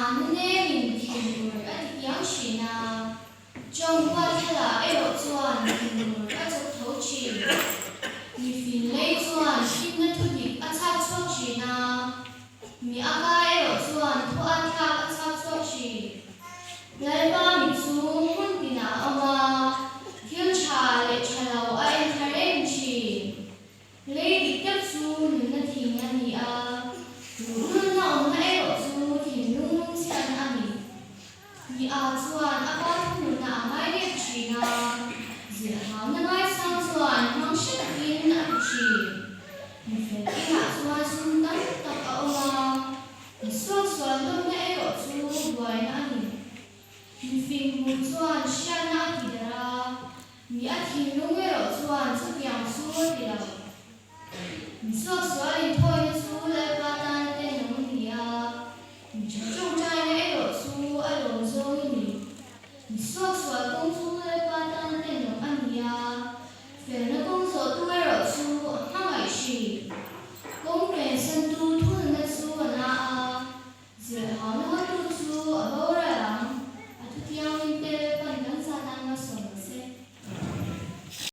Chhânna nêmin thinur a ti kiang ṭhîn a, ṭawng huatthala erawh chuan thinur a chawk tho ṭhîn. Mi fing lei chuan hlimna thu dik a chhâk chhuak ṭhîn a, mi a kâ erawh chuan thu ât thlâk a chhâk chhuak ṭhîn. Lalpa mi chu hmun tinah a awm a, thil ṭha leh ṭha lo a en thla reng ṭhîn. Lei dik tak chu nunna thing a ni a, luhlulna awmna erawh chu thinlung lungchhiatna a ni. Mi a chuan a pa thununna a ngai lep thin a, zilhhauna ngaisang chuan hmang hre takin a ti thin. Mi fel inah chuan sum tam tak a awm a, mi suaksual hlawmna erawh chu buaina a ni. Mi fing hmuh chuan hriatna a ti dal a.